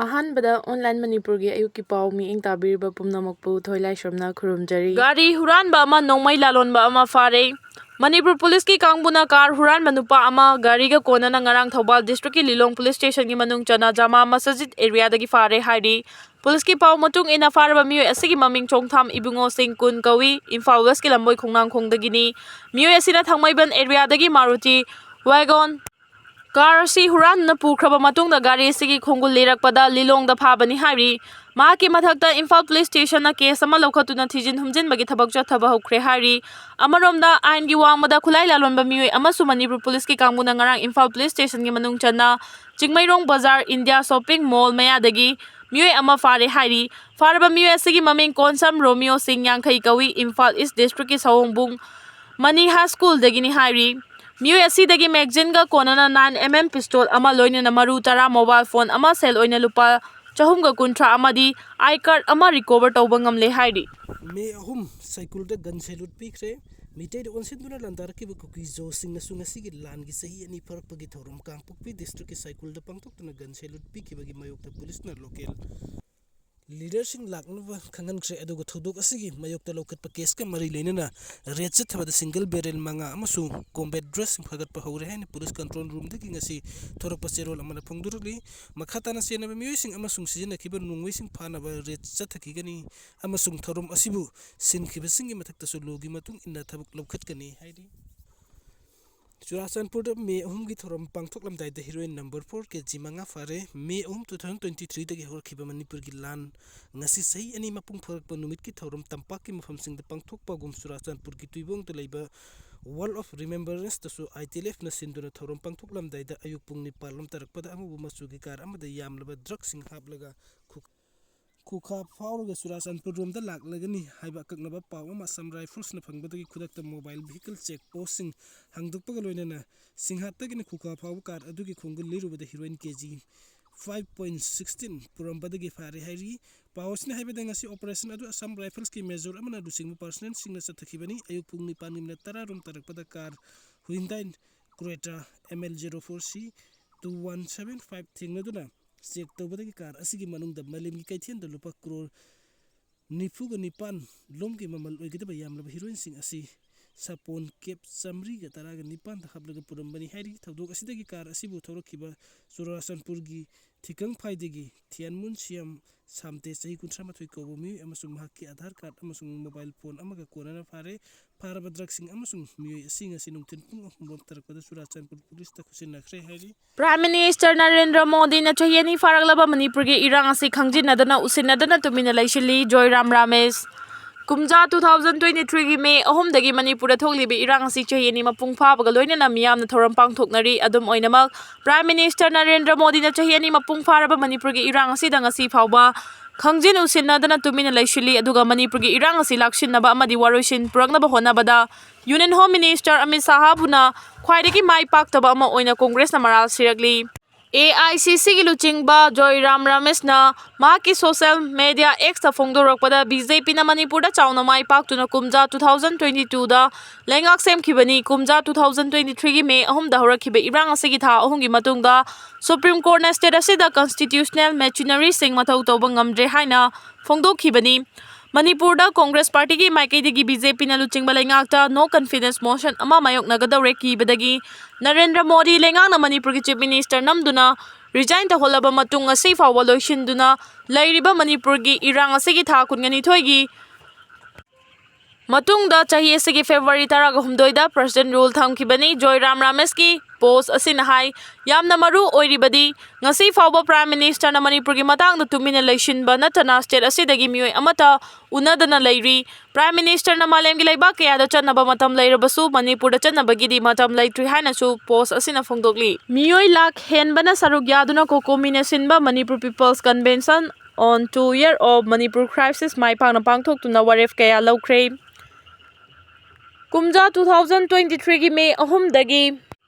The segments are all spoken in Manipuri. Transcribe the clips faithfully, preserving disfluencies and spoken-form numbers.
ꯑꯍꯥꯟꯕꯗ ꯑꯣꯟꯂꯥꯏꯟ ꯃꯅꯤꯄꯨꯔꯒꯤ ꯑꯌꯨꯛꯀꯤ ꯄꯥꯎ ꯃꯤꯠꯌꯦꯡ ꯇꯥꯕꯤꯔꯤꯕ ꯄꯨꯝꯅꯃꯛꯄꯨ ꯊꯣꯏꯂꯥꯏꯁ꯭ꯔꯝꯅ ꯈꯨꯔꯨꯝꯖꯔꯤ꯫ ꯒꯥꯔꯤ ꯍꯨꯔꯥꯟꯕ ꯑꯃ ꯅꯣꯡꯃꯩ ꯂꯥꯂꯣꯟꯕ ꯑꯃ ꯐꯥꯔꯦ꯫ ꯃꯅꯤꯄꯨꯔ ꯄꯨꯂꯤꯁꯀꯤ ꯀꯥꯡꯕꯨꯅ ꯀꯥꯔ ꯍꯨꯔꯥꯟꯕ ꯅꯨꯄꯥ ꯑꯃ ꯒꯥꯔꯤꯒ ꯀꯣꯟꯅꯅ ꯉꯔꯥꯡ ꯊꯧꯕꯥꯜ ꯗꯤꯁꯇ꯭ꯔꯤꯛꯀꯤ ꯂꯤꯂꯣꯡ ꯄꯨꯂꯤꯁ ꯁ꯭ꯇꯦꯁꯟꯒꯤ ꯃꯅꯨꯡ ꯆꯟꯅ ꯖꯃꯥ ꯃꯁꯖꯤꯗ ꯑꯦꯔꯤꯌꯥꯗꯒꯤ ꯐꯥꯔꯦ ꯍꯥꯏꯔꯤ꯫ ꯄꯨꯂꯤꯁꯀꯤ ꯄꯥꯎ ꯃꯇꯨꯡ ꯏꯟꯅ ꯐꯥꯔꯕ ꯃꯤꯑꯣꯏ ꯑꯁꯤꯒꯤ ꯃꯃꯤꯡ ꯆꯣꯡꯊꯥꯝ ꯏꯕꯨꯡꯉꯣ ꯁꯤꯡ ꯀꯨꯟ ꯀꯧꯏ, ꯏꯝꯐꯥꯜ ꯋꯦꯁꯀꯤ ꯂꯝꯕꯣꯏ ꯈꯣꯡꯅꯥꯡꯈꯣꯡꯗꯒꯤꯅꯤ꯫ ꯃꯤꯑꯣꯏ ꯑꯁꯤꯅ ꯊꯥꯡꯃꯩꯕꯟ ꯑꯦꯔꯤꯌꯥꯗꯒꯤ ꯃꯥꯔꯨꯇꯤ ꯋꯦꯒꯣꯟ ꯀꯥꯔ ꯑꯁꯤ ꯍꯨꯔꯥꯟꯗꯨꯅ ꯄꯨꯈ꯭ꯔꯕ ꯃꯇꯨꯡꯗ ꯒꯥꯔꯤ ꯑꯁꯤꯒꯤ ꯈꯣꯡꯒꯨꯜ ꯂꯤꯔꯛꯄꯗ ꯂꯤꯂꯣꯡꯗ ꯐꯥꯕꯅꯤ ꯍꯥꯏꯔꯤ꯫ ꯃꯍꯥꯛꯀꯤ ꯃꯊꯛꯇ ꯏꯝꯐꯥꯜ ꯄꯨꯂꯤꯁ ꯁ꯭ꯇꯦꯁꯟꯅ ꯀꯦꯁ ꯑꯃ ꯂꯧꯈꯠꯇꯨꯅ ꯊꯤꯖꯤꯟ ꯍꯨꯝꯖꯤꯟꯕꯒꯤ ꯊꯕꯛ ꯆꯠꯊꯕ ꯍꯧꯈ꯭ꯔꯦ ꯍꯥꯏꯔꯤ꯫ ꯑꯃꯔꯣꯝꯗ ꯑꯥꯏꯟꯒꯤ ꯋꯥꯡꯃꯗ ꯈꯨꯠꯂꯥꯏ ꯂꯥꯂꯣꯟꯕ ꯃꯤꯑꯣꯏ ꯑꯃꯁꯨ ꯃꯅꯤꯄꯨꯔ ꯄꯨꯂꯤꯁꯀꯤ ꯀꯥꯡꯕꯨꯅ ꯉꯔꯥꯡ ꯏꯝꯐꯥꯜ ꯄꯨꯂꯤꯁ ꯁ꯭ꯇꯦꯁꯟꯒꯤ ꯃꯅꯨꯡ ꯆꯟꯅ ꯆꯤꯡꯃꯩꯔꯣꯡ ꯕꯖꯥꯔ ꯏꯟꯗꯤꯌꯥ ꯁꯣꯞꯄꯤꯡ ꯃꯣꯜ ꯃꯌꯥꯗꯒꯤ ꯃꯤꯑꯣꯏ ꯑꯃ ꯐꯥꯔꯦ ꯍꯥꯏꯔꯤ꯫ ꯐꯥꯔꯕ ꯃꯤꯑꯣꯏ ꯑꯁꯤꯒꯤ ꯃꯃꯤꯡ ꯀꯣꯟꯁꯝ ꯔꯣꯃꯤꯌꯣ ꯁꯤꯡ ꯌꯥꯡꯈꯩ ꯀꯧꯏ, ꯏꯝꯐꯥꯜ ꯏꯁ ꯗꯤꯁꯇ꯭ꯔꯤꯛꯀꯤ ꯁꯑꯣꯡꯕꯨꯡ ꯃꯅꯤꯍꯥ ꯁ꯭ꯀꯨꯜꯗꯒꯤꯅꯤ ꯍꯥꯏꯔꯤ꯫ ꯃꯤꯑꯣꯏ ꯑꯁꯤꯗꯒꯤ ꯃꯦꯒꯖꯤꯟꯒ ꯀꯣꯟꯅꯅ ꯅꯥꯏꯟ ꯑꯦꯝ ꯑꯦꯝ ꯄꯤꯁꯇꯣꯜ ꯑꯃ ꯂꯣꯏꯅꯅ ꯃꯔꯨ ꯇꯔꯥ, ꯃꯣꯕꯥꯏꯜ ꯐꯣꯟ ꯑꯃ, ꯁꯦꯜ ꯑꯣꯏꯅ ꯂꯨꯄꯥ ꯆꯍꯨꯝꯒ ꯀꯨꯟꯊ꯭ꯔꯥ ꯑꯃꯗꯤ ꯑꯥꯏ ꯀꯥꯔꯗ ꯑꯃ ꯔꯤꯀꯣꯚꯔ ꯇꯧꯕ ꯉꯝꯂꯦ ꯍꯥꯏꯔꯤ꯫ ꯃꯦ ꯑꯍꯨꯝ ꯁꯥꯏꯀꯨꯜꯗ ꯒꯟ ꯁꯦꯂꯨꯠ ꯄꯤꯈ꯭ꯔꯦ꯫ ꯃꯤꯇꯩꯗ ꯑꯣꯟꯁꯤꯟꯗꯨꯅ ꯂꯥꯟꯗꯥꯔꯛꯈꯤꯕ ꯀꯨꯀꯤ ꯖꯣꯁꯤꯡꯅꯁꯨ ꯉꯁꯤꯒꯤ ꯂꯥꯟꯒꯤ ꯆꯍꯤ ꯑꯅꯤ ꯐꯥꯔꯛꯄꯒꯤ ꯊꯧꯔꯝ ꯀꯥꯡꯄꯣꯛꯄꯤ ꯗꯤꯁꯇ꯭ꯔꯤꯛꯀꯤ ꯁꯥꯏꯀꯨꯜꯗ ꯄꯥꯡꯊꯣꯛꯇꯨꯅ ꯒꯟ ꯁꯦꯂꯨꯠ ꯄꯤꯈꯤꯕꯒꯤ ꯃꯥꯌꯣꯛꯇ ꯄꯨꯂꯤꯁꯅ ꯂꯣꯀꯦꯜ ꯂꯤꯗꯔꯁꯤꯡ ꯂꯥꯛꯅꯕ ꯈꯪꯍꯟꯈ꯭ꯔꯦ꯫ ꯑꯗꯨꯒ ꯊꯧꯗꯣꯛ ꯑꯁꯤꯒꯤ ꯃꯥꯌꯣꯛꯇ ꯂꯧꯈꯠꯄ ꯀꯦꯁꯀ ꯃꯔꯤ ꯂꯩꯅꯅ ꯔꯦꯗ ꯆꯠꯊꯕꯗ ꯁꯤꯡꯒꯜ ꯕꯦꯔꯦꯜ ꯃꯉꯥ ꯑꯃꯁꯨꯡ ꯀꯣꯝꯕꯦꯠ ꯗ꯭ꯔꯦꯁꯁꯤꯡ ꯐꯥꯒꯠꯄ ꯍꯧꯔꯦ ꯍꯥꯏꯅ ꯄꯨꯂꯤꯁ ꯀꯟꯇ꯭ꯔꯣꯜ ꯔꯨꯝꯗꯒꯤ ꯉꯁꯤ ꯊꯣꯔꯛꯄ ꯆꯦꯔꯣꯜ ꯑꯃꯅ ꯐꯣꯡꯗꯣꯔꯛꯂꯤ꯫ ꯃꯈꯥ ꯇꯥꯅ ꯆꯦꯟꯅꯕ ꯃꯤꯑꯣꯏꯁꯤꯡ ꯑꯃꯁꯨꯡ ꯁꯤꯖꯤꯟꯅꯈꯤꯕ ꯅꯣꯡꯃꯩꯁꯤꯡ ꯐꯥꯅꯕ ꯔꯦꯗ ꯆꯠꯊꯈꯤꯒꯅꯤ ꯑꯃꯁꯨꯡ ꯊꯧꯔꯝ ꯑꯁꯤꯕꯨ ꯁꯤꯟꯈꯤꯕꯁꯤꯡꯒꯤ ꯃꯊꯛꯇꯁꯨ ꯂꯣꯒꯤ ꯃꯇꯨꯡ ꯏꯟꯅ ꯊꯕꯛ ꯂꯧꯈꯠꯀꯅꯤ ꯍꯥꯏꯔꯤ꯫ ꯆꯨꯔꯥꯆꯥꯟꯄꯨꯔꯗ ꯃꯦ ꯑꯍꯨꯝꯒꯤ ꯊꯧꯔꯝ ꯄꯥꯡꯊꯣꯛꯂꯝꯗꯥꯏꯗ heroin number four K G ꯃꯉꯥ ꯐꯥꯔꯦ꯫ ꯃꯦ ꯑꯍꯨꯝ, ꯇꯨ ꯊꯥꯎꯖꯟ ꯇ꯭ꯋꯦꯟꯇꯤ ꯊ꯭ꯔꯤꯗꯒꯤ ꯍꯧꯔꯛꯈꯤꯕ ꯃꯅꯤꯄꯨꯔꯒꯤ ꯂꯥꯟ ꯉꯁꯤ ꯆꯍꯤ ꯑꯅꯤ ꯃꯄꯨꯡ ꯐꯥꯔꯛꯄ ꯅꯨꯃꯤꯠꯀꯤ ꯊꯧꯔꯝ ꯇꯝꯄꯥꯛꯀꯤ ꯃꯐꯝꯁꯤꯡꯗ ꯄꯥꯡꯊꯣꯛꯄꯒꯨꯝ ꯆꯨꯔꯥꯆꯥꯟꯄꯨꯔꯒꯤ ꯇꯨꯏꯕꯣꯡꯗ ꯂꯩꯕ Wall of Remembrance ꯇꯁꯨ ꯑꯥꯏ ꯇꯤ ꯑꯦꯜ ꯑꯦꯐꯅ ꯁꯤꯟꯗꯨꯅ ꯊꯧꯔꯝ ꯄꯥꯡꯊꯣꯛꯂꯝꯗꯥꯏꯗ ꯑꯌꯨꯛ ꯄꯨꯡ ꯅꯤꯄꯥꯟ ꯂꯣꯝ ꯇꯥꯔꯛꯄꯗ ꯑꯃꯨꯕ ꯃꯆꯨꯒꯤ ꯀꯥꯔ ꯑꯃꯗ ꯌꯥꯝꯂꯕ ꯗ꯭ꯔꯒꯁꯤꯡ ꯍꯥꯞꯂꯒ ꯈꯨ-, ꯈꯨꯈꯥ ꯐꯥꯎꯔꯒ ꯆꯨꯔꯥꯆꯥꯟꯄꯨꯔ ꯔꯣꯝꯗ ꯂꯥꯛꯂꯒꯅꯤ ꯍꯥꯏꯕ ꯑꯀꯛꯅꯕ ꯄꯥꯎ ꯑꯃ ꯑꯁꯥꯝ ꯔꯥꯏꯐꯜꯁꯅ ꯐꯪꯕꯗꯒꯤ ꯈꯨꯗꯛꯇ ꯃꯣꯕꯥꯏꯜ ꯚꯤꯍꯤꯀꯜ ꯆꯦꯛ ꯄꯣꯁꯁꯤꯡ ꯍꯥꯡꯗꯣꯛꯄꯒ ꯂꯣꯏꯅꯅ ꯁꯤꯡꯍꯥꯠꯇꯒꯤꯅ ꯈꯨꯈꯥ ꯐꯥꯎꯕ ꯀꯥꯔ ꯑꯗꯨꯒꯤ ꯈꯣꯡꯒꯨꯜ ꯂꯤꯔꯨꯕꯗ ꯍꯤꯔꯣꯏꯟ ꯀꯦ ꯖꯤ ꯐꯥꯏꯚ ꯄꯣꯏꯟ ꯁꯤꯛꯁꯇꯤꯟ ꯄꯨꯔꯝꯕꯗꯒꯤ ꯐꯥꯔꯦ ꯍꯥꯏꯔꯤ꯫ ꯄꯥꯎ ꯑꯁꯤꯅ ꯍꯥꯏꯕꯗ ꯉꯁꯤ ꯑꯣꯄꯔꯦꯁꯟ ꯑꯗꯨ ꯑꯁꯥꯝ ꯔꯥꯏꯐꯜꯁꯀꯤ ꯃꯦꯖꯣꯔ ꯑꯃꯅ ꯂꯨꯆꯤꯡꯕ ꯄꯥꯔꯁꯅꯦꯜꯁꯤꯡꯅ ꯆꯠꯊꯈꯤꯕꯅꯤ꯫ ꯑꯌꯨꯛ ꯄꯨꯡ ꯅꯤꯄꯥꯟꯒꯤ ꯃꯤꯅꯠ ꯇꯔꯥ ꯔꯣꯝ ꯇꯥꯔꯛꯄꯗ car Hyundai Creta M L zero four C two one seven five ꯊꯦꯡꯅꯗꯨꯅ ꯆꯦꯛ ꯇꯧꯕꯗꯒꯤ ꯀꯥꯔ ꯑꯁꯤꯒꯤ ꯃꯅꯨꯡꯗ ꯃꯥꯂꯦꯝꯒꯤ ꯀꯩꯊꯦꯜꯗ ꯂꯨꯄꯥ ꯀ꯭ꯔꯣꯔ ꯅꯤꯐꯨꯒ ꯅꯤꯄꯥꯟ ꯂꯣꯝꯒꯤ ꯃꯃꯜ ꯑꯣꯏꯒꯗꯕ ꯌꯥꯝꯂꯕ ꯍꯤꯔꯣꯏꯟꯁꯤꯡ ꯑꯁꯤ ꯁꯥꯄꯣꯟ ꯀꯦꯞ ꯆꯥꯃꯔꯤꯒ ꯇꯔꯥꯒ ꯅꯤꯄꯥꯟꯗ ꯍꯥꯞꯂꯒ ꯄꯨꯔꯝꯕꯅꯤ ꯍꯥꯏꯔꯤ꯫ ꯊꯧꯗꯣꯛ ꯑꯁꯤꯗꯒꯤ ꯀꯥꯔ ꯑꯁꯤꯕꯨ ꯊꯧꯔꯛꯈꯤꯕ ꯆꯨꯔꯥꯆꯥꯟꯄꯨꯔꯒꯤ ꯊꯤꯀꯪꯐꯥꯏꯗꯒꯤ ꯊꯤꯌꯥꯟꯃꯨꯟ ꯁꯤꯌꯥꯝ ꯁꯥꯝꯇꯦ, ꯆꯍꯤ ꯀꯨꯟꯊ꯭ꯔꯥ ꯃꯥꯊꯣꯏ ꯀꯧꯕ ꯃꯤꯑꯣꯏ ꯑꯃꯁꯨꯡ ꯃꯍꯥꯛꯀꯤ ꯑꯙꯥꯔ ꯀꯥꯔꯗ ꯑꯃꯁꯨꯡ ꯃꯣꯕꯥꯏꯜ ꯐꯣꯟ ꯑꯃꯒ ꯀꯣꯟꯅꯅ ꯐꯥꯔꯦ꯫ ꯐꯥꯔꯕ ꯗ꯭ꯔꯒꯁꯤꯡ ꯑꯃꯁꯨꯡ ꯃꯤꯑꯣꯏ ꯑꯁꯤ ꯉꯁꯤ ꯅꯨꯡꯊꯤꯜ ꯄꯨꯡ ꯑꯍꯨꯝ ꯔꯣꯝ ꯇꯥꯔꯛꯄꯗ ꯆꯨꯔꯥꯆꯥꯟꯄꯨꯔ ꯄꯨꯂꯤꯁꯇ ꯈꯨꯠꯁꯤꯟꯅꯈ꯭ꯔꯦ ꯍꯥꯏꯔꯤ꯫ Prime Minister ꯅꯔꯦꯟꯗ꯭ꯔ ꯃꯣꯗꯤꯅ ꯆꯍꯤ ꯑꯅꯤ ꯐꯥꯔꯛꯂꯕ ꯃꯅꯤꯄꯨꯔꯒꯤ ꯏꯔꯥꯡ ꯑꯁꯤ ꯈꯪꯖꯤꯟꯅꯗꯅ, ꯎꯁꯤꯟꯅꯗꯅ ꯇꯨꯃꯤꯟꯅ ꯂꯩꯁꯤꯜꯂꯤ꯫ ꯖꯣꯏꯔꯥꯝ ꯔꯥꯃꯦꯁ꯫ ꯀꯨꯝꯖꯥ two thousand twenty-three ꯒꯤ ꯃꯦ ꯑꯍꯨꯝꯗꯒꯤ ꯃꯅꯤꯄꯨꯔꯗ ꯊꯣꯛꯂꯤꯕ ꯏꯔꯥꯡ ꯑꯁꯤ ꯆꯍꯤ ꯑꯅꯤ ꯃꯄꯨꯡ ꯐꯥꯕꯒ ꯂꯣꯏꯅꯅ ꯃꯤꯌꯥꯝꯅ ꯊꯧꯔꯝ ꯄꯥꯡꯊꯣꯛꯅꯔꯤ꯫ ꯑꯗꯨꯝ ꯑꯣꯏꯅꯃꯛ, Prime Minister ꯅꯔꯦꯟꯗ꯭ꯔ ꯃꯣꯗꯤꯅ ꯆꯍꯤ ꯑꯅꯤ ꯃꯄꯨꯡ ꯐꯥꯔꯕ ꯃꯅꯤꯄꯨꯔꯒꯤ ꯏꯔꯥꯡ ꯑꯁꯤꯗ ꯉꯁꯤ ꯐꯥꯎꯕ ꯈꯪꯖꯤꯟ ꯎꯁꯤꯟꯅꯗꯅ ꯇꯨꯃꯤꯟꯅ ꯂꯩꯁꯤꯜꯂꯤ, ꯑꯗꯨꯒ ꯃꯅꯤꯄꯨꯔꯒꯤ ꯏꯔꯥꯡ ꯑꯁꯤ ꯂꯥꯛꯁꯤꯟꯅꯕ ꯑꯃꯗꯤ ꯋꯥꯔꯣꯏꯁꯤꯟ ꯄꯨꯔꯛꯅꯕ ꯍꯣꯠꯅꯕꯗ Union Home Minister ꯑꯃꯤꯠ ꯁꯥꯍꯕꯨꯅ ꯈ꯭ꯋꯥꯏꯗꯒꯤ ꯃꯥꯏ ꯄꯥꯛꯇꯕ ꯑꯃ ꯑꯣꯏꯅ ꯀꯣꯡꯒ꯭ꯔꯦꯁꯅ ꯃꯔꯥꯜ ꯁꯤꯔꯛꯂꯤ꯫ AICCꯒꯤ ꯂꯨꯆꯤꯡꯕ ꯖꯣꯏꯔꯥꯝ ꯔꯥꯃꯦꯁꯅ ꯃꯍꯥꯛꯀꯤ social media Xꯇ ꯐꯣꯡꯗꯣꯔꯛꯄꯗ, BJPꯅ ꯃꯅꯤꯄꯨꯔꯗ ꯆꯥꯎꯅ ꯃꯥꯏ ꯄꯥꯛꯇꯨꯅ ꯀꯨꯝꯖꯥ two thousand twenty-twoꯗ ꯂꯩꯉꯥꯛ ꯁꯦꯝꯈꯤꯕꯅꯤ꯫ ꯀꯨꯝꯖꯥ two thousand twenty-threeꯒꯤ ꯃꯦ ꯑꯍꯨꯝꯗ ꯍꯧꯔꯛꯈꯤꯕ ꯏꯔꯥꯡ ꯑꯁꯤꯒꯤ ꯊꯥ ꯑꯍꯨꯝꯒꯤ ꯃꯇꯨꯡꯗ Supreme Courtꯅ state ꯑꯁꯤꯗ constitutional machineryꯁꯤꯡ ꯃꯊꯧ ꯇꯧꯕ ꯉꯝꯗ꯭ꯔꯦ ꯍꯥꯏꯅ ꯐꯣꯡꯗꯣꯛꯈꯤꯕꯅꯤ꯫ ꯃꯅꯤꯄꯨꯔꯗ ꯀꯣꯡꯒ꯭ꯔꯦꯁ ꯄꯥꯔꯇꯤꯒꯤ ꯃꯥꯏꯀꯩꯗꯒꯤ BJPꯅ ꯂꯨꯆꯤꯡꯕ ꯂꯩꯉꯥꯛꯇ no confidence motion ꯑꯃ ꯃꯥꯌꯣꯛꯅꯒꯗꯧꯔꯦ ꯀꯤꯕꯗꯒꯤ ꯅꯔꯦꯟꯗ꯭ꯔ ꯃꯣꯗꯤ ꯂꯩꯉꯥꯛꯅ ꯃꯅꯤꯄꯨꯔꯒꯤ Chief Minister ꯅꯝꯗꯨꯅ resign ꯇꯧꯍꯜꯂꯕ ꯃꯇꯨꯡ ꯉꯁꯤ ꯐꯥꯎꯕ ꯂꯣꯏꯁꯤꯟꯗꯨꯅ ꯂꯩꯔꯤꯕ ꯃꯅꯤꯄꯨꯔꯒꯤ ꯏꯔꯥꯡ ꯑꯁꯤꯒꯤ ꯊꯥ ꯀꯨꯟꯒ ꯅꯤꯊꯣꯏꯒꯤ ꯃꯇꯨꯡꯗ ꯆꯍꯤ ꯑꯁꯤꯒꯤ February ꯇꯔꯥꯒ ꯍꯨꯝꯗꯣꯏꯗ President Rule ꯊꯝꯈꯤꯕꯅꯤ꯫ ꯖꯣꯏꯔꯥꯝ ꯔꯥꯃꯦꯁꯀꯤ post ꯑꯁꯤꯅ ꯍꯥꯏ, ꯌꯥꯝꯅ ꯃꯔꯨ ꯑꯣꯏꯔꯤꯕꯗꯤ ꯉꯁꯤ ꯐꯥꯎꯕ Prime Ministerꯅ ꯃꯅꯤꯄꯨꯔꯒꯤ ꯃꯇꯥꯡꯗ ꯇꯨꯃꯤꯟꯅ ꯂꯩꯁꯤꯟꯕ ꯅꯠꯇꯅ state ꯑꯁꯤꯗꯒꯤ ꯃꯤꯑꯣꯏ ꯑꯃꯠꯇ ꯎꯅꯗꯅ ꯂꯩꯔꯤ꯫ Prime Ministerꯅ ꯃꯥꯂꯦꯝꯒꯤ ꯂꯩꯕꯥꯛ ꯀꯌꯥꯗ ꯆꯠꯅꯕ ꯃꯇꯝ ꯂꯩꯔꯕꯁꯨ ꯃꯅꯤꯄꯨꯔꯗ ꯆꯠꯅꯕꯒꯤꯗꯤ ꯃꯇꯝ ꯂꯩꯇ꯭ꯔꯤ ꯍꯥꯏꯅꯁꯨ post ꯑꯁꯤꯅ ꯐꯣꯡꯗꯣꯛꯂꯤ꯫ ꯃꯤꯑꯣꯏ ꯂꯥꯈ ꯍꯦꯟꯕꯅ ꯁꯔꯨꯛ ꯌꯥꯗꯨꯅ COCOMIꯅ ꯁꯤꯟꯕ Manipur People's Convention on two year of Manipur Crisis ꯃꯥꯏ ꯄꯥꯛꯅ ꯄꯥꯡꯊꯣꯛꯇꯨꯅ ꯋꯥꯔꯦꯞ ꯀꯌꯥ ꯂꯧꯈ꯭ꯔꯦ꯫ ꯀꯨꯝꯖꯥ two thousand twenty-threeꯒꯤ ꯃꯦ ꯑꯍꯨꯝꯗꯒꯤ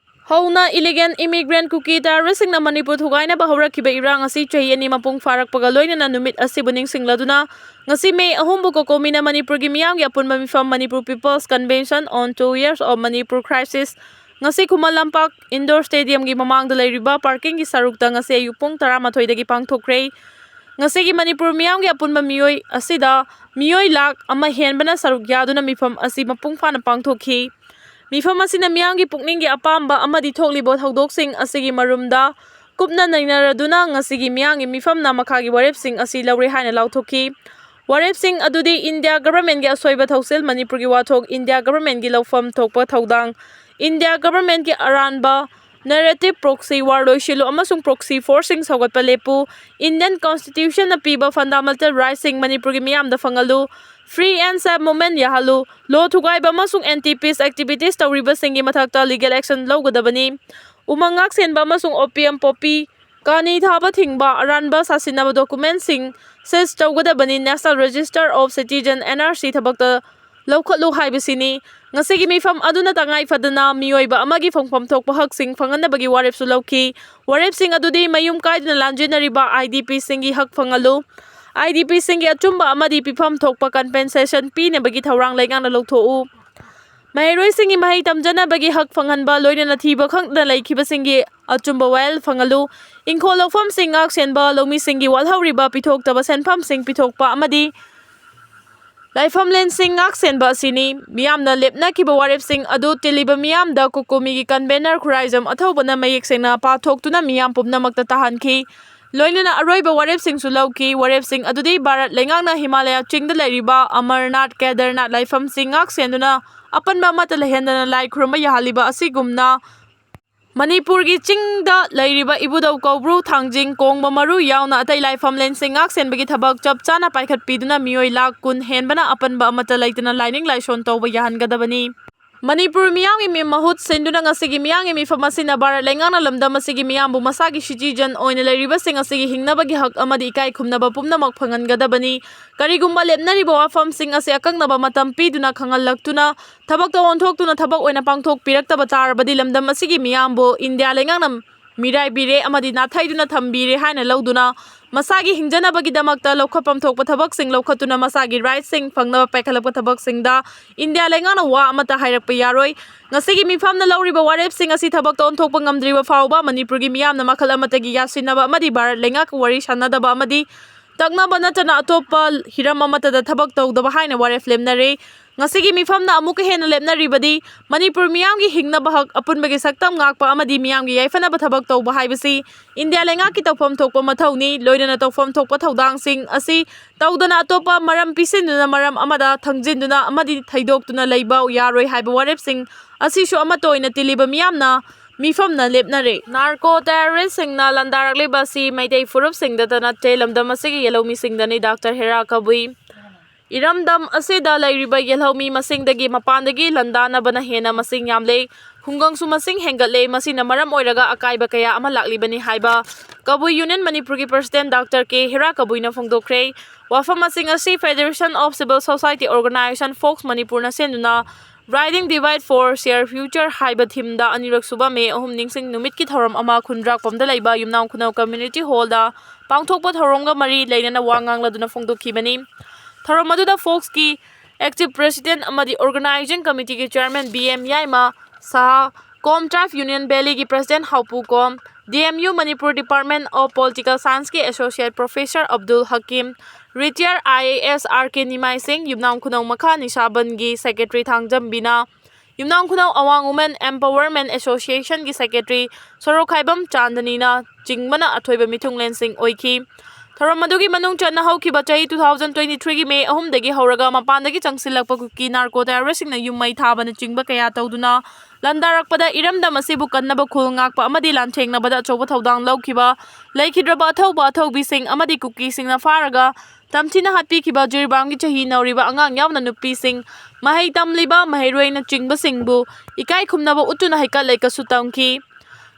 ꯍꯧꯅ illegal immigrant ꯀꯨꯀꯤ terroristꯁꯤꯡꯅ ꯃꯅꯤꯄꯨꯔ ꯊꯨꯒꯥꯏꯅꯕ ꯍꯧꯔꯛꯈꯤꯕ ꯏꯔꯥꯡ ꯑꯁꯤ ꯆꯍꯤ ꯑꯅꯤ ꯃꯄꯨꯡ ꯐꯥꯔꯛꯄꯒ ꯂꯣꯏꯅꯅ ꯅꯨꯃꯤꯠ ꯑꯁꯤꯕꯨ ꯅꯤꯡꯁꯤꯡꯂꯗꯨꯅ ꯉꯁꯤ ꯃꯦ ꯑꯍꯨꯝꯕꯨ COCOMIꯅ ꯃꯅꯤꯄꯨꯔꯒꯤ ꯃꯤꯌꯥꯝꯒꯤ ꯑꯄꯨꯟꯕ ꯃꯤꯐꯝ Manipur People's Convention on two years of Manipur Crisis ꯉꯁꯤ ꯈꯨꯃꯟ ꯂꯝꯄꯥꯛ ꯏꯟꯗꯣꯔ ꯁ꯭ꯇꯦꯗꯤꯌꯝꯒꯤ ꯃꯃꯥꯡꯗ ꯂꯩꯔꯤꯕ ꯄꯥꯔꯀꯤꯡꯒꯤ ꯁꯔꯨꯛꯇ ꯉꯁꯤ ꯑꯌꯨꯛ ꯄꯨꯡ ꯇꯔꯥꯃꯥꯊꯣꯏꯗꯒꯤ ꯄꯥꯡꯊꯣꯛꯈ꯭ꯔꯦ꯫ ꯉꯁꯤꯒꯤ ꯃꯅꯤꯄꯨꯔ ꯃꯤꯌꯥꯝꯒꯤ ꯑꯄꯨꯟꯕ ꯃꯤꯑꯣꯏ ꯑꯁꯤꯗ ꯃꯤꯑꯣꯏ ꯂꯥꯈ ꯑꯃ ꯍꯦꯟꯕꯅ ꯁꯔꯨꯛ ꯌꯥꯗꯨꯅ ꯃꯤꯐꯝ ꯑꯁꯤ ꯃꯄꯨꯡ ꯐꯥꯅ ꯄꯥꯡꯊꯣꯛꯈꯤ꯫ ꯃꯤꯐꯝ ꯑꯁꯤꯅ ꯃꯤꯌꯥꯝꯒꯤ ꯄꯨꯛꯅꯤꯡꯒꯤ ꯑꯄꯥꯝꯕ ꯑꯃꯗꯤ ꯊꯣꯛꯂꯤꯕ ꯊꯧꯗꯣꯛꯁꯤꯡ ꯑꯁꯤꯒꯤ ꯃꯔꯨꯝꯗ ꯀꯨꯞꯅ ꯅꯩꯅꯔꯗꯨꯅ ꯉꯁꯤꯒꯤ ꯃꯤꯌꯥꯝꯒꯤ ꯃꯤꯐꯝꯅ ꯃꯈꯥꯒꯤ ꯋꯥꯔꯦꯞꯁꯤꯡ ꯑꯁꯤ ꯂꯧꯔꯦ ꯍꯥꯏꯅ ꯂꯥꯎꯊꯣꯛꯈꯤ꯫ ꯋꯥꯔꯦꯞꯁꯤꯡ ꯑꯗꯨꯗꯤ ꯏꯟꯗꯤꯌꯥ ꯒꯚꯔꯟꯃꯦꯟꯠꯀꯤ ꯑꯁꯣꯏꯕ ꯊꯧꯁꯤꯜ, ꯃꯅꯤꯄꯨꯔꯒꯤ ꯋꯥꯊꯣꯛ, ꯏꯟꯗꯤꯌꯥ ꯒꯚꯔꯟꯃꯦꯟꯠꯀꯤ ꯂꯧꯐꯝ ꯊꯣꯛꯄ ꯊꯧꯗꯥꯡ, ꯏꯟꯗꯤꯌꯥ ꯒꯚꯔꯟꯃꯦꯟꯠꯀꯤ ꯑꯔꯥꯟꯕ narrative, proxy war ꯂꯣꯏꯁꯤꯜꯂꯨ ꯑꯃꯁꯨꯡ proxy forceꯁꯤꯡ ꯁꯧꯒꯠꯄ ꯂꯦꯞꯄꯨ, ꯏꯟꯗꯤꯌꯟ ꯀꯟꯁꯇꯤꯇ꯭ꯌꯨꯁꯟꯅ ꯄꯤꯕ fundamental rightꯁꯤꯡ ꯃꯅꯤꯄꯨꯔꯒꯤ ꯃꯤꯌꯥꯝꯗ ꯐꯪꯍꯜꯂꯨ, free and safe movement ꯌꯥꯍꯜꯂꯨ, law ꯊꯨꯒꯥꯏꯕ ꯑꯃꯁꯨꯡ anti peace activities ꯇꯧꯔꯤꯕꯁꯤꯡꯒꯤ ꯃꯊꯛꯇ legal action ꯂꯧꯒꯗꯕꯅꯤ, ꯎꯃꯪ ꯉꯥꯛ ꯁꯦꯟꯕ ꯑꯃꯁꯨꯡ opium poppy ꯀꯥꯅꯤ ꯊꯥꯕ ꯊꯤꯡꯕ, ꯑꯔꯥꯟꯕ ꯁꯥꯁꯤꯟꯅꯕ documentꯁꯤꯡ seize ꯇꯧꯒꯗꯕꯅꯤ, National Register of Citizen, NRC ꯊꯕꯛꯇ ꯂꯧꯈꯠꯂꯨ ꯍꯥꯏꯕꯁꯤꯅꯤ꯫ ꯉꯁꯤꯒꯤ ꯃꯤꯐꯝ ꯑꯗꯨꯅ ꯇꯉꯥꯏ ꯐꯗꯅ ꯃꯤꯑꯣꯏꯕ ꯑꯃꯒꯤ ꯐꯪꯐꯝ ꯊꯣꯛꯄ ꯍꯛꯁꯤꯡ ꯐꯪꯍꯟꯅꯕꯒꯤ ꯋꯥꯔꯦꯞꯁꯨ ꯂꯧꯈꯤ꯫ ꯋꯥꯔꯦꯞꯁꯤꯡ ꯑꯗꯨꯗꯤ ꯃꯌꯨꯝ ꯀꯥꯏꯗꯅ ꯂꯥꯟꯖꯦꯟꯅꯔꯤꯕ IDPꯁꯤꯡꯒꯤ ꯍꯛ ꯐꯪꯍꯜꯂꯨ, IDPꯁꯤꯡꯒꯤ ꯑꯆꯨꯝꯕ ꯑꯃꯗꯤ ꯄꯤꯐꯝ ꯊꯣꯛꯄ compensation ꯄꯤꯅꯕꯒꯤ ꯊꯧꯔꯥꯡ ꯂꯩꯉꯥꯛꯅ ꯂꯧꯊꯣꯛꯎ, ꯃꯍꯩꯔꯣꯏꯁꯤꯡꯒꯤ ꯃꯍꯩ ꯇꯝꯖꯅꯕꯒꯤ ꯍꯛ ꯐꯪꯍꯟꯕ, ꯂꯣꯏꯅꯅ ꯊꯤꯕ ꯈꯪꯗꯅ ꯂꯩꯈꯤꯕꯁꯤꯡꯒꯤ ꯑꯆꯨꯝꯕ ꯋꯥꯌꯦꯜ ꯐꯪꯍꯜꯂꯨ, ꯏꯪꯈꯣꯜ ꯂꯧꯐꯝꯁꯤꯡ ꯉꯥꯛ ꯁꯦꯟꯕ, ꯂꯧꯃꯤꯁꯤꯡꯒꯤ ꯋꯥꯠꯍꯧꯔꯤꯕ ꯄꯤꯊꯣꯛꯇꯕ ꯁꯦꯟꯐꯝꯁꯤꯡ ꯄꯤꯊꯣꯛꯄ ꯑꯃꯗꯤ ꯂꯥꯏꯐꯝꯂꯦꯟꯁꯤꯡ ꯉꯥꯛ ꯁꯦꯟꯕ ꯑꯁꯤꯅꯤ꯫ ꯃꯤꯌꯥꯝꯅ ꯂꯦꯞꯅꯈꯤꯕ ꯋꯥꯔꯦꯞꯁꯤꯡ ꯑꯗꯨ ꯇꯤꯜꯂꯤꯕ ꯃꯤꯌꯥꯝꯗ ꯀꯣꯀꯣꯃꯤꯒꯤ convener ꯈꯨꯔꯥꯏꯖꯝ ꯑꯊꯧꯕꯅ ꯃꯌꯦꯛ ꯁꯦꯡꯅ ꯄꯥꯊꯣꯛꯇꯨꯅ ꯃꯤꯌꯥꯝ ꯄꯨꯝꯅꯃꯛꯇ ꯇꯥꯍꯟꯈꯤ꯫ ꯂꯣꯏꯅꯅ ꯑꯔꯣꯏꯕ ꯋꯥꯔꯦꯞꯁꯤꯡꯁꯨ ꯂꯧꯈꯤ꯫ ꯋꯥꯔꯦꯞꯁꯤꯡ ꯑꯗꯨꯗꯤ ꯚꯥꯔꯠ ꯂꯩꯉꯥꯛꯅ ꯍꯤꯃꯥꯂꯌꯥ ꯆꯤꯡꯗ ꯂꯩꯔꯤꯕ ꯑꯃꯔꯅꯥꯊ, ꯀꯦꯗꯔꯅꯥꯊ ꯂꯥꯏꯐꯝꯁꯤꯡ ꯉꯥꯛ ꯁꯦꯟꯗꯨꯅ ꯑꯄꯟꯕ ꯑꯃꯠꯇ ꯂꯩꯍꯟꯗꯅ ꯂꯥꯏ ꯈꯨꯔꯨꯝꯕ ꯌꯥꯍꯜꯂꯤꯕ ꯑꯁꯤꯒꯨꯝꯅ ꯃꯅꯤꯄꯨꯔꯒꯤ ꯆꯤꯡꯗ ꯂꯩꯔꯤꯕ ꯏꯕꯨꯙꯧ, ꯀꯧꯕ꯭ꯔꯨ, ꯊꯥꯡꯖꯤꯡ, ꯀꯣꯡꯕ ꯃꯔꯨ ꯌꯥꯎꯅ ꯑꯇꯩ ꯂꯥꯏꯐꯝꯂꯦꯟꯁꯤꯡ ꯉꯥꯛ ꯁꯦꯟꯕꯒꯤ ꯊꯕꯛ ꯆꯞ ꯆꯥꯅ ꯄꯥꯏꯈꯠꯄꯤꯗꯨꯅ ꯃꯤꯑꯣꯏ ꯂꯥꯈ ꯀꯨꯟ ꯍꯦꯟꯕꯅ ꯑꯄꯟꯕ ꯑꯃꯠꯇ ꯂꯩꯇꯅ ꯂꯥꯏꯅꯤꯡ ꯂꯥꯏꯁꯣꯟ ꯇꯧꯕ ꯌꯥꯍꯟꯒꯗꯕꯅꯤ꯫ ꯃꯅꯤꯄꯨꯔ ꯃꯤꯌꯥꯝꯒꯤ ꯃꯤ-, ꯃꯍꯨꯠ ꯁꯤꯟꯗꯨꯅ ꯉꯁꯤꯒꯤ ꯃꯤꯌꯥꯝꯒꯤ ꯃꯤꯐꯝ ꯑꯁꯤꯅ ꯚꯥꯔꯠ ꯂꯩꯉꯥꯛꯅ ꯂꯝꯗꯝ ꯑꯁꯤꯒꯤ ꯃꯤꯌꯥꯝꯕꯨ ꯃꯁꯥꯒꯤ citizen ꯑꯣꯏꯅ ꯂꯩꯔꯤꯕꯁꯤꯡ ꯑꯁꯤꯒꯤ ꯍꯤꯡꯅꯕꯒꯤ ꯍꯛ ꯑꯃꯗꯤ ꯏꯀꯥꯏ ꯈꯨꯝꯅꯕ ꯄꯨꯝꯅꯃꯛ ꯐꯪꯍꯟꯒꯗꯕꯅꯤ꯫ ꯀꯔꯤꯒꯨꯝꯕ ꯂꯦꯞꯅꯔꯤꯕ ꯋꯥꯐꯝꯁꯤꯡ ꯑꯁꯤ ꯑꯀꯛꯅꯕ ꯃꯇꯝ ꯄꯤꯗꯨꯅ ꯈꯪꯍꯜꯂꯛꯇꯨꯅ ꯊꯕꯛꯇ ꯑꯣꯟꯊꯣꯛꯇꯨꯅ ꯊꯕꯛ ꯑꯣꯏꯅ ꯄꯥꯡꯊꯣꯛꯄꯤꯔꯛꯇꯕ ꯇꯥꯔꯕꯗꯤ ꯂꯝꯗꯝ ꯑꯁꯤꯒꯤ ꯃꯤꯌꯥꯝꯕꯨ ꯏꯟꯗꯤꯌꯥ ꯂꯩꯉꯥꯛꯅ ꯃꯤꯔꯥꯏꯕꯤꯔꯦ ꯑꯃꯗꯤ ꯅꯥꯊꯩꯗꯨꯅ ꯊꯝꯕꯤꯔꯦ ꯍꯥꯏꯅ ꯂꯧꯗꯨꯅ ꯃꯁꯥꯒꯤ ꯍꯤꯡꯖꯅꯕꯒꯤꯗꯃꯛꯇ ꯂꯧꯈꯠꯐꯝ ꯊꯣꯛꯄ ꯊꯕꯛꯁꯤꯡ ꯂꯧꯈꯠꯇꯨꯅ ꯃꯁꯥꯒꯤ rightꯁꯤꯡ ꯐꯪꯅꯕ ꯄꯥꯏꯈꯠꯂꯛꯄ ꯊꯕꯛꯁꯤꯡꯗ ꯏꯟꯗꯤꯌꯥ ꯂꯩꯉꯥꯛꯅ ꯋꯥ ꯑꯃꯠꯇ ꯍꯥꯏꯔꯛꯄ ꯌꯥꯔꯣꯏ꯫ ꯉꯁꯤꯒꯤ ꯃꯤꯐꯝꯅ ꯂꯧꯔꯤꯕ ꯋꯥꯔꯦꯞꯁꯤꯡ ꯑꯁꯤ ꯊꯕꯛꯇ ꯑꯣꯟꯊꯣꯛꯄ ꯉꯝꯗ꯭ꯔꯤꯕ ꯐꯥꯎꯕ ꯃꯅꯤꯄꯨꯔꯒꯤ ꯃꯤꯌꯥꯝꯅ ꯃꯈꯜ ꯑꯃꯠꯇꯒꯤ ꯌꯥꯁꯤꯟꯅꯕ ꯑꯃꯗꯤ ꯚꯥꯔꯠ ꯂꯩꯉꯥꯛꯀ ꯋꯥꯔꯤ ꯁꯥꯟꯅꯗꯕ ꯑꯃꯗꯤ ꯇꯛꯅꯕ ꯅꯠꯇꯅ ꯑꯇꯣꯞꯄ ꯍꯤꯔꯝ ꯑꯃꯠꯇꯗ ꯊꯕꯛ ꯇꯧꯗꯕ ꯍꯥꯏꯅ ꯋꯥꯔꯦꯞ ꯂꯦꯞꯅꯔꯦ꯫ ꯉꯁꯤꯒꯤ ꯃꯤꯐꯝꯅ ꯑꯃꯨꯛꯀ ꯍꯦꯟꯅ ꯂꯦꯞꯅꯔꯤꯕꯗꯤ ꯃꯅꯤꯄꯨꯔ ꯃꯤꯌꯥꯝꯒꯤ ꯍꯤꯡꯅꯕ ꯍꯛ, ꯑꯄꯨꯟꯕꯒꯤ ꯁꯛꯇꯝ ꯉꯥꯛꯄ ꯑꯃꯗꯤ ꯃꯤꯌꯥꯝꯒꯤ ꯌꯥꯏꯐꯅꯕ ꯊꯕꯛ ꯇꯧꯕ ꯍꯥꯏꯕꯁꯤ ꯏꯟꯗꯤꯌꯥ ꯂꯩꯉꯥꯛꯀꯤ ꯇꯧꯐꯝ ꯊꯣꯛꯄ ꯃꯊꯧꯅꯤ꯫ ꯂꯣꯏꯅꯅ ꯇꯧꯐꯝ ꯊꯣꯛꯄ ꯊꯧꯗꯥꯡꯁꯤꯡ ꯑꯁꯤ ꯇꯧꯗꯅ ꯑꯇꯣꯞꯄ ꯃꯔꯝ ꯄꯤꯁꯤꯟꯗꯨꯅ ꯃꯔꯝ ꯑꯃꯗ ꯊꯪꯖꯤꯟꯗꯨꯅ ꯑꯃꯗꯤ ꯊꯩꯗꯣꯛꯇꯨꯅ ꯂꯩꯕ ꯌꯥꯔꯣꯏ ꯍꯥꯏꯕ ꯋꯥꯔꯦꯞꯁꯤꯡ ꯑꯁꯤꯁꯨ ꯑꯃꯠꯇ ꯑꯣꯏꯅ ꯇꯤꯜꯂꯤꯕ ꯃꯤꯌꯥꯝꯅ ꯃꯤꯐꯝꯅ ꯂꯦꯞꯅꯔꯦ꯫ Narco terroristꯁꯤꯡꯅ ꯂꯥꯟꯗꯥꯔꯛꯂꯤꯕ ꯑꯁꯤ ꯃꯩꯇꯩ ꯐꯨꯔꯨꯞꯁꯤꯡꯗꯇ ꯅꯠꯇꯦ, ꯂꯝꯗꯝ ꯑꯁꯤꯒꯤ ꯌꯦꯜꯍꯧꯃꯤꯁꯤꯡꯗꯅꯤ꯫ ꯗꯥꯛꯇꯔ ꯍꯦꯔꯥ ꯀꯕꯨꯏ꯫ ꯏꯔꯝꯗꯝ ꯑꯁꯤꯗ ꯂꯩꯔꯤꯕ ꯌꯦꯜꯍꯧꯃꯤ ꯃꯁꯤꯡꯗꯒꯤ ꯃꯄꯥꯟꯗꯒꯤ ꯂꯥꯟꯗꯥꯅꯕꯅ ꯍꯦꯟꯅ ꯃꯁꯤꯡ ꯌꯥꯝꯂꯦ, ꯈꯨꯡꯒꯪꯁꯨ ꯃꯁꯤꯡ ꯍꯦꯟꯒꯠꯂꯦ꯫ ꯃꯁꯤꯅ ꯃꯔꯝ ꯑꯣꯏꯔꯒ ꯑꯀꯥꯏꯕ ꯀꯌꯥ ꯑꯃ ꯂꯥꯛꯂꯤꯕꯅꯤ ꯍꯥꯏꯕ ꯀꯕꯨꯏ Union ꯃꯅꯤꯄꯨꯔꯒꯤ President ꯗꯥꯛꯇꯔ ꯀꯦ ꯍꯦꯔꯥ ꯀꯕꯨꯏꯅ ꯐꯣꯡꯗꯣꯛꯈ꯭ꯔꯦ꯫ ꯋꯥꯐꯝꯁꯤꯡ ꯑꯁꯤ Federation of Civil Society Organisation, fox ꯃꯅꯤꯄꯨꯔꯅ ꯁꯦꯝꯗꯨꯅ Riding Divide for Share Future ꯍꯥꯏꯕ themeꯗ ꯑꯅꯤꯔꯛ ꯁꯨꯕ ꯃꯦ ꯑꯍꯨꯝ ꯅꯤꯡꯁꯤꯡ ꯅꯨꯃꯤꯠꯀꯤ ꯊꯧꯔꯝ ꯑꯃ ꯈꯨꯟꯗ꯭ꯔꯥꯛꯄꯝꯗ ꯂꯩꯕ ꯌꯨꯝꯅꯥꯝ ꯈꯨꯅꯧ Community Hallꯗ ꯄꯥꯡꯊꯣꯛꯄ ꯊꯧꯔꯝꯒ ꯃꯔꯤ ꯂꯩꯅꯅ ꯋꯥ ꯉꯥꯡꯂꯗꯨꯅ ꯐꯣꯡꯗꯣꯛꯈꯤꯕꯅꯤ꯫ ꯊꯧꯔꯝ ꯑꯗꯨꯗ ꯐꯣꯛꯁꯀꯤ Active President ꯑꯃꯗꯤ Organising Committeeꯒꯤ Chairman B M Yaima Shah, Kom Tribe Union Valleyꯒꯤ President ꯍꯥꯎꯄꯨ Kom, D M U Manipur Department of Political Scienceꯀꯤ Associate Professor Abdul Hakim, Retired I A S R K Nimaisingh, Yumnam ꯈꯨꯅꯧ ꯃꯈꯥ ꯅꯤꯁꯥꯕꯟꯒꯤ Secretary ꯊꯥꯡꯖꯝꯕꯤꯅ, ꯌꯨꯝꯅꯥꯝ ꯈꯨꯅꯧ ꯑꯋꯥꯡ Women Empowerment Associationꯒꯤ Secretary ꯁꯣꯔꯣꯛꯈꯥꯏꯕꯝ ꯆꯥꯟꯗꯅꯤꯅ ꯆꯤꯡꯕꯅ ꯑꯊꯣꯏꯕ ꯃꯤꯊꯨꯡꯂꯦꯟꯁꯤꯡ ꯑꯣꯏꯈꯤ꯫ ꯊꯧꯔꯝ ꯑꯗꯨꯒꯤ ꯃꯅꯨꯡ ꯆꯟꯅ ꯍꯧꯈꯤꯕ ꯆꯍꯤ two thousand twenty threeꯒꯤ ꯃꯦ ꯑꯍꯨꯝꯗꯒꯤ ꯍꯧꯔꯒ ꯃꯄꯥꯟꯗꯒꯤ ꯆꯪꯁꯤꯜꯂꯛꯄ ꯀꯨꯀꯤ narco terroristꯁꯤꯡꯅ ꯌꯨꯝ ꯃꯩ ꯊꯥꯕꯅꯆꯤꯡꯕ ꯀꯌꯥ ꯇꯧꯗꯨꯅ ꯂꯥꯟꯗꯥꯔꯛꯄꯗ ꯏꯔꯝꯗꯝ ꯑꯁꯤꯕꯨ ꯀꯟꯅꯕ, ꯈꯨꯜ ꯉꯥꯛꯄ ꯑꯃꯗꯤ ꯂꯥꯟꯊꯦꯡꯅꯕꯗ ꯑꯆꯧꯕ ꯊꯧꯗꯥꯡ ꯂꯧꯈꯤꯕ ꯂꯩꯈꯤꯗ꯭ꯔꯕ ꯑꯊꯧꯕ ꯑꯊꯧꯕꯤꯁꯤꯡ ꯑꯃꯗꯤ ꯀꯨꯀꯤꯁꯤꯡꯅ ꯐꯥꯔꯒ ꯇꯝꯊꯤꯅ ꯍꯥꯠꯄꯤꯈꯤꯕ ꯖꯤꯔꯤꯕꯥꯝꯒꯤ ꯆꯍꯤ ꯅꯧꯔꯤꯕ ꯑꯉꯥꯡ ꯌꯥꯎꯅ ꯅꯨꯄꯤꯁꯤꯡ, ꯃꯍꯩ ꯇꯝꯂꯤꯕ ꯃꯍꯩꯔꯣꯏꯅꯆꯤꯡꯕꯁꯤꯡꯕꯨ ꯏꯀꯥꯏ ꯈꯨꯝꯅꯕ ꯎꯠꯇꯨꯅ ꯍꯩꯀꯠ ꯂꯩꯀꯠꯁꯨ ꯇꯝꯈꯤ꯫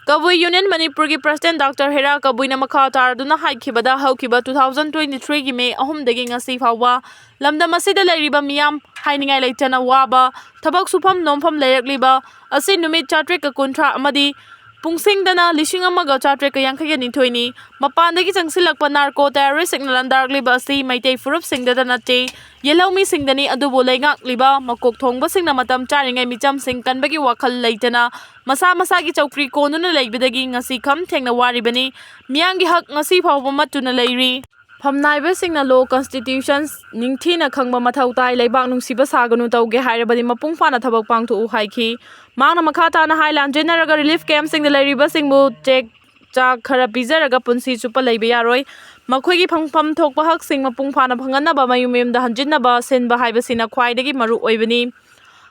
ꯀꯕꯨꯏ Union ꯃꯅꯤꯄꯨꯔꯒꯤ President ꯗꯥꯛꯇꯔ ꯍꯦꯔꯥ ꯀꯕꯨꯏꯅ ꯃꯈꯥ ꯇꯥꯔꯗꯨꯅ ꯍꯥꯏꯈꯤꯕꯗ, ꯍꯧꯈꯤꯕ two thousand twenty threeꯒꯤ ꯃꯦ ꯑꯍꯨꯝꯗꯒꯤ ꯉꯁꯤ ꯐꯥꯎꯕ ꯂꯝꯗꯝ ꯑꯁꯤꯗ ꯂꯩꯔꯤꯕ ꯃꯤꯌꯥꯝ ꯍꯥꯏꯅꯤꯡꯉꯥꯏ ꯂꯩꯇꯅ ꯋꯥꯕ, ꯊꯕꯛ ꯁꯨꯐꯝ ꯅꯣꯝꯐꯝ ꯂꯩꯔꯛꯂꯤꯕ ꯑꯁꯤ ꯅꯨꯃꯤꯠ ꯆꯥꯇ꯭ꯔꯦꯠꯀ ꯀꯨꯟꯊ꯭ꯔꯥ ꯑꯃꯗꯤ ꯄꯨꯡꯁꯤꯡꯗꯅ ꯂꯤꯁꯤꯡ ꯑꯃꯒ ꯆꯥꯇ꯭ꯔꯦꯠꯀ ꯌꯥꯡꯈꯩꯒ ꯅꯤꯊꯣꯏꯅꯤ꯫ ꯃꯄꯥꯟꯗꯒꯤ ꯆꯪꯁꯤꯜꯂꯛꯄ ꯅꯥꯔꯀꯣ ꯇꯦꯔꯣꯔꯤꯁꯁꯤꯡꯅ ꯂꯥꯟꯗꯥꯔꯛꯂꯤꯕ ꯑꯁꯤ ꯃꯩꯇꯩ ꯐꯨꯔꯨꯞꯁꯤꯡꯗꯇ ꯅꯠꯇꯦ, ꯌꯦꯜꯍꯧꯃꯤꯁꯤꯡꯗꯅꯤ꯫ ꯑꯗꯨꯕꯨ ꯂꯩꯉꯥꯛꯂꯤꯕ ꯃꯀꯣꯛ ꯊꯣꯡꯕꯁꯤꯡꯅ ꯃꯇꯝ ꯆꯥꯔꯤꯉꯩ ꯃꯤꯆꯝꯁꯤꯡ ꯀꯟꯕꯒꯤ ꯋꯥꯈꯜ ꯂꯩꯇꯅ ꯃꯁꯥ ꯃꯁꯥꯒꯤ ꯆꯧꯀ꯭ꯔꯤ ꯀꯣꯟꯗꯨꯅ ꯂꯩꯕꯗꯒꯤ ꯉꯁꯤ ꯈꯝ ꯊꯦꯡꯅ ꯋꯥꯔꯤꯕꯅꯤ꯫ ꯃꯤꯌꯥꯝꯒꯤ ꯍꯛ ꯉꯁꯤ ꯐꯥꯎꯕ ꯃꯠꯇꯨꯅ ꯂꯩꯔꯤ꯫ ꯐꯝꯅꯥꯏꯕꯁꯤꯡꯅ law, constitutions ꯅꯤꯡꯊꯤꯅ ꯈꯪꯕ ꯃꯊꯧ ꯇꯥꯏ꯫ ꯂꯩꯕꯥꯛ ꯅꯨꯡꯁꯤꯕ ꯁꯥꯒꯅꯨ, ꯇꯧꯒꯦ ꯍꯥꯏꯔꯕꯗꯤ ꯃꯄꯨꯡ ꯐꯥꯅ ꯊꯕꯛ ꯄꯥꯡꯊꯣꯛꯎ ꯍꯥꯏꯈꯤ꯫ ꯃꯍꯥꯛꯅ ꯃꯈꯥ ꯇꯥꯅ ꯍꯥꯏ, ꯂꯥꯟꯖꯦꯟꯅꯔꯒ relief campꯁꯤꯡꯗ ꯂꯩꯔꯤꯕꯁꯤꯡꯕꯨ ꯆꯦꯛ ꯆꯥꯛ ꯈꯔ ꯄꯤꯖꯔꯒ ꯄꯨꯟꯁꯤ ꯆꯨꯞꯄ ꯂꯩꯕ ꯌꯥꯔꯣꯏ꯫ ꯃꯈꯣꯏꯒꯤ ꯐꯪꯐꯝ ꯊꯣꯛꯄ ꯍꯛꯁꯤꯡ ꯃꯄꯨꯡ ꯐꯥꯅ ꯐꯪꯍꯟꯅꯕ ꯃꯌꯨꯝ ꯃꯌꯨꯝꯗ ꯍꯟꯖꯤꯟꯅꯕ ꯁꯤꯟꯕ ꯍꯥꯏꯕꯁꯤꯅ ꯈ꯭ꯋꯥꯏꯗꯒꯤ ꯃꯔꯨ ꯑꯣꯏꯕꯅꯤ꯫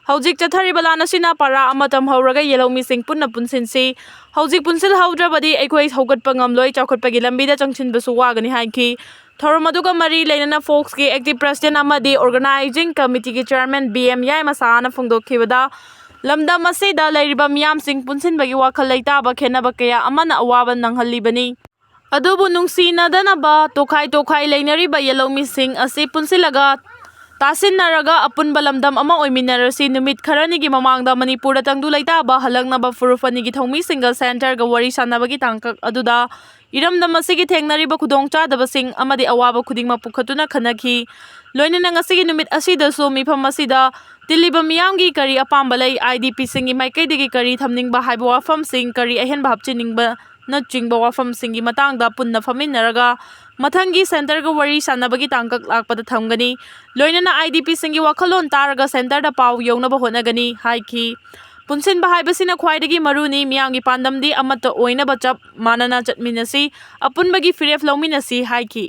ꯍꯧꯖꯤꯛ ꯆꯠꯊꯔꯤꯕ ꯂꯥꯟ ꯑꯁꯤꯅ ꯄꯔꯥ ꯑꯃ ꯇꯝꯍꯧꯔꯒ ꯌꯦꯜꯍꯧꯃꯤꯁꯤꯡ ꯄꯨꯟꯅ ꯄꯨꯟꯁꯤꯟꯁꯤ꯫ ꯍꯧꯖꯤꯛ ꯄꯨꯟꯁꯤꯜꯍꯧꯗ꯭ꯔꯕꯗꯤ ꯑꯩꯈꯣꯏ ꯍꯧꯒꯠꯄ ꯉꯝꯂꯣꯏ, ꯆꯥꯎꯈꯠꯄꯒꯤ ꯂꯝꯕꯤꯗ ꯆꯪꯁꯤꯟꯕꯁꯨ ꯋꯥꯒꯅꯤ ꯍꯥꯏꯈꯤ꯫ ꯊꯧꯔꯝ ꯑꯗꯨꯒ ꯃꯔꯤ ꯂꯩꯅꯅ ꯐꯣꯛꯁꯀꯤ active president ꯑꯃꯗꯤ organizing committeeꯒꯤ chairman ꯕꯤ ꯑꯦꯝ ꯌꯥꯏꯃꯁꯥꯅ ꯐꯣꯡꯗꯣꯛꯈꯤꯕꯗ, ꯂꯝꯗꯝ ꯑꯁꯤꯗ ꯂꯩꯔꯤꯕ ꯃꯤꯌꯥꯝꯁꯤꯡ ꯄꯨꯟꯁꯤꯟꯕꯒꯤ ꯋꯥꯈꯜ ꯂꯩꯇꯥꯕ ꯈꯦꯠꯅꯕ ꯀꯌꯥ ꯑꯃꯅ ꯑꯋꯥꯕ ꯅꯪꯍꯜꯂꯤꯕꯅꯤ꯫ ꯑꯗꯨꯕꯨ ꯅꯨꯡꯁꯤꯅꯗꯅꯕ ꯇꯣꯈꯥꯏ ꯇꯣꯈꯥꯏ ꯂꯩꯅꯔꯤꯕ ꯌꯦꯜꯍꯧꯃꯤꯁꯤꯡ ꯑꯁꯤ ꯄꯨꯟꯁꯤꯜꯂꯒ ꯇꯥꯁꯤꯟꯅꯔꯒ ꯑꯄꯨꯟꯕ ꯂꯝꯗꯝ ꯑꯃ ꯑꯣꯏꯃꯤꯟꯅꯔꯁꯤ꯫ ꯅꯨꯃꯤꯠ ꯈꯔꯅꯤꯒꯤ ꯃꯃꯥꯡꯗ ꯃꯅꯤꯄꯨꯔꯗ ꯇꯪꯗꯨ ꯂꯩꯇꯥꯕ ꯍꯜꯂꯛꯅꯕ ꯐꯨꯔꯨꯞ ꯑꯅꯤꯒꯤ ꯊꯧꯃꯤꯁꯤꯡꯒ centreꯒ ꯋꯥꯔꯤ ꯁꯥꯟꯅꯕꯒꯤ ꯇꯥꯡꯀꯛ ꯑꯗꯨꯗ ꯏꯔꯝꯗꯝ ꯑꯁꯤꯒꯤ ꯊꯦꯡꯅꯔꯤꯕ ꯈꯨꯗꯣꯡꯆꯥꯗꯕꯁꯤꯡ ꯑꯃꯗꯤ ꯑꯋꯥꯕ ꯈꯨꯗꯤꯡꯃꯛ ꯄꯨꯈꯠꯇꯨꯅ ꯈꯟꯅꯈꯤ꯫ ꯂꯣꯏꯅꯅ ꯉꯁꯤꯒꯤ ꯅꯨꯃꯤꯠ ꯑꯁꯤꯗꯁꯨ ꯃꯤꯐꯝ ꯑꯁꯤꯗ ꯇꯤꯜꯂꯤꯕ ꯃꯤꯌꯥꯝꯒꯤ ꯀꯔꯤ ꯑꯄꯥꯝꯕ ꯂꯩ, IDPꯁꯤꯡꯒꯤ ꯃꯥꯏꯀꯩꯗꯒꯤ ꯀꯔꯤ ꯊꯝꯅꯤꯡꯕ ꯍꯥꯏꯕ ꯋꯥꯐꯝꯁꯤꯡ, ꯀꯔꯤ ꯑꯍꯦꯟꯕ ꯍꯥꯞꯆꯤꯟꯅꯤꯡꯕꯅꯆꯤꯡꯕ ꯋꯥꯐꯝꯁꯤꯡꯒꯤ ꯃꯇꯥꯡꯗ ꯄꯨꯟꯅ ꯐꯝꯃꯤꯟꯅꯔꯒ ꯃꯊꯪꯒꯤ centreꯒ ꯋꯥꯔꯤ ꯁꯥꯟꯅꯕꯒꯤ ꯇꯥꯡꯀꯛ ꯂꯥꯛꯄꯗ ꯊꯝꯒꯅꯤ꯫ ꯂꯣꯏꯅꯅ IDPꯁꯤꯡꯒꯤ ꯋꯥꯈꯜꯂꯣꯟ ꯇꯥꯔꯒ centreꯗ ꯄꯥꯎ ꯌꯧꯅꯕ ꯍꯣꯠꯅꯒꯅꯤ ꯍꯥꯏꯈꯤ꯫ ꯄꯨꯟꯁꯤꯟꯕ ꯍꯥꯏꯕꯁꯤꯅ ꯈ꯭ꯋꯥꯏꯗꯒꯤ ꯃꯔꯨꯅꯤ꯫ ꯃꯤꯌꯥꯝꯒꯤ ꯄꯥꯟꯗꯝꯗꯤ ꯑꯃꯠꯇ ꯑꯣꯏꯅꯕ ꯆꯞ ꯃꯥꯟꯅꯅ ꯆꯠꯃꯤꯟꯅꯁꯤ, ꯑꯄꯨꯟꯕꯒꯤ ꯐꯤꯔꯦꯞ ꯂꯧꯃꯤꯟꯅꯁꯤ ꯍꯥꯏꯈꯤ꯫